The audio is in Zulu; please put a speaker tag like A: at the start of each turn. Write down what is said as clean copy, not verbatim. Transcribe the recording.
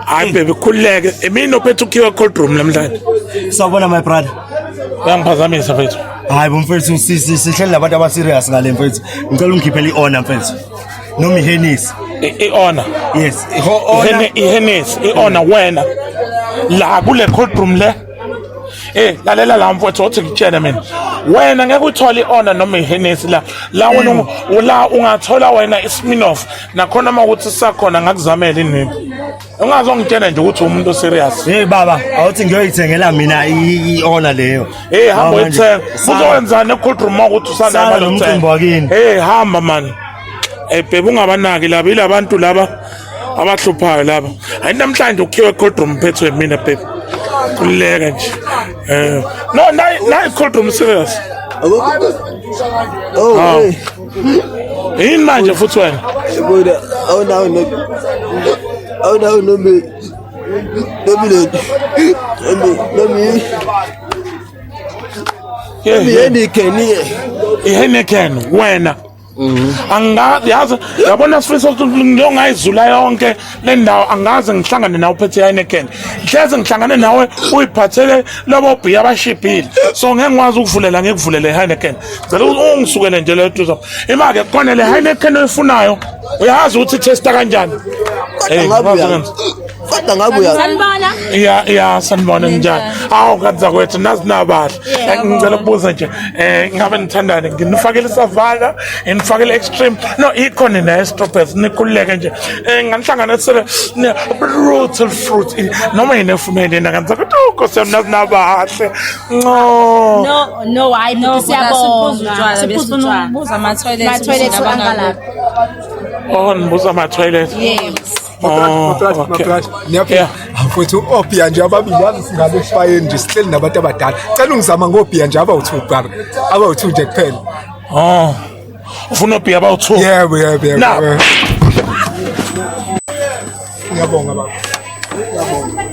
A: Hayi baby, khululeke. Emini ophethe ukhiwa cold room namhlanje.
B: Sawubona my brother.
A: Uyangiphazamisa mfethu.
B: Hayi bo mfethu, sihleli nabantu aba serious ngale mfethu. Ngicela ungikhiphele i-honor mfethu. Noma iHennessy.
A: I-honor.
B: Yes, i-honor.
A: IHennessy, i-honor wena. La kule cold room le. Lalela la mfowethu, othi ngitshele mina. Wena ngeke uthole i-honor noma iHennessy la. La wena la ungathola wena iSmirnoff. Nakhona uma ukuthi sisakhona ngakuzamela inini. Ungazongitshela nje ukuthi umuntu serious.
B: Hey baba, awuthi ngiyoyithengela mina i-honor leyo.
A: Hey, hamba uyithenga. Uzowenzani e-cold room uma ukuthi usanayo
B: Sala
A: imali yokuthenga?
B: nomcimbi wakini.
A: Hey, hamba man. Hey baby, ungabanaki laba, ilabantu laba abahluphayo laba. Hayi, namhlanje ukhiwe e-cold room phethwe mina baby. Khululeka nje. No, nayi nayi cold room serious.
C: Oh, hey.
A: Yini manje futhi wena?
C: Buda, awunawo no awunawo nomi nomi nomi nomi nomi Heineken ye.
A: IHeineken wena. Angazi, yazi, yabona Sifiso, ukuthi ngiyongayizula yonke le ndawo angaze ngihlangane nawe uphethe iHeineken. Hleze ngihlangane nawe uyiphathele lobo bhiya abashibhile. So ngeke ngikwazi ukuvulela, ngikuvulele iHeineken. Ngicela ungisukele nje le tuzo. Ima-ke khona le Heineken oyifunayo. Uyazi ukuthi i-taste kanjani?
C: Kodwa ngabe uya. Kodwa ngabe uya.
D: Sanibona.
A: Ya, sanibona, njani? Awu kanza kwethu, nazi nabahle. Ngicela ukubuza nje, ngabe nithandani? Nginifakele iSavanna, nginifakele Extreme. No, ikhona nayo strawberries, nikhululeke nje. Nganihlanganisele ne brutal fruit noma yini efunele nina kanza kwethu, Nkosi yami, nazi nabahle. No.
D: No, hayi
E: No,
D: bhuti, siyabonga.
E: siyabonga.
D: Siphuza
E: Besifuna
D: utshwala.
E: ukubuza ama-toilet.
D: Ma-toilet
E: ukuthi
D: angalaphi.
A: Oh, nibuza ama toilet.
E: Yes.
A: Oh, okay.
F: Niyaphila mfowethu, obhiya nje ababili, yazi singabe esifayeni nje sihleli nabantu abadala. Cela ungizama ngobhiya nje abawu-2 brother, abawu-2 nje kuphela.
A: Oh. Ufuna obhiya abawu-2?
F: Yebo.
A: Na.
F: Yebo. Ngiyabonga baba, ngiyabonga.